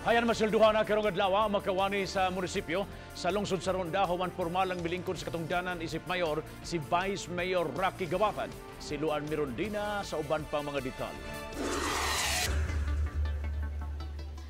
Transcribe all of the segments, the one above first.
Hayan maswelduhan na karong adlaw ang makawani sa munisipyo sa lungsod sa Ronda human pormal ang milingkod sa katungdanan isip mayor si Vice Mayor Rocky Gabatan. Si Luan Mirondina sa uban pang mga detalye.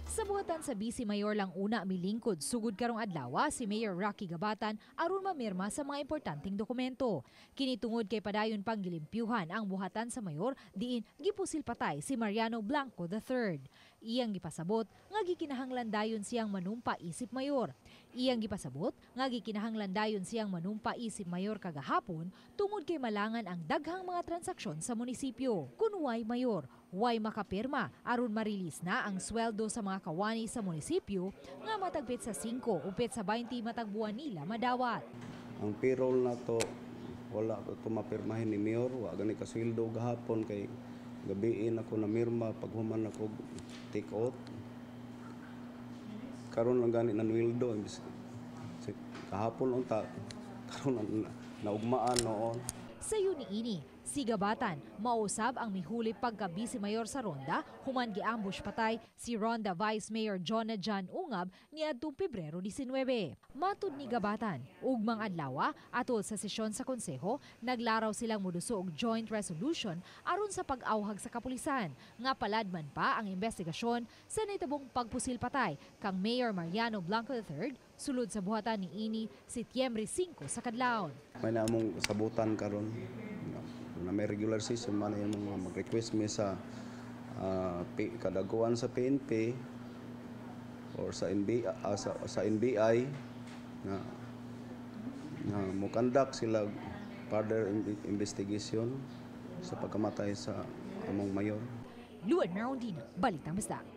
Sa buhatan sa Vice Mayor lang una milingkod sugod karong adlaw si Mayor Rocky Gabatan aron mamirma sa mga importanteng dokumento. Kini tungod kay padayon pang gilimpyuhan ang buhatan sa mayor diin gipusil patay si Mariano Blanco III. Iyang gipasabot nga gikinahanglan dayon siyang manumpa isip mayor. Iyang gipasabot nga gikinahanglan dayon siyang manumpa isip mayor kagahapon tungod kay malangan ang daghang mga transaksyon sa munisipyo. Kun way mayor, way makapirma aron ma-release na ang sweldo sa mga kawani sa munisipyo nga matagpit sa 5 upit sa 20 matag buwan nila madawat. Ang payroll na to, wala ko ito mapirmahin ni Mayor, wa gani kasweldo gahapon kay gabiin ako na mirma paghuman ako take out. Karon lang gani nanweldo imbis kahapon unta karon na, naugmaan noon. Sa niini, si Gabatan, mausab ang mihuli pagka-vice mayor sa Ronda, human gi-ambush patay si Ronda Vice Mayor Jonah John Ungab niadtong Pebrero 19. Matud ni Gabatan, ugmang adlaw atol sa sesyon sa konseho, naglaraw silang moduso og joint resolution aron sa pag-awhag sa kapulisan, nga paladman pa ang investigasyon sa nahitabong pagpusil patay kang Mayor Mariano Blanco III sulod sa buhatan ni ini Setyembre 5 sa kadlawon. May na among sabutan karon na may regular season man yung mga mag-request mi sa kadaguan sa PNP or sa NB sa NBI na na mo-conduct sila further investigation sa pagkamatay sa among mayor. Luan Merondina, Balitang Bisdak.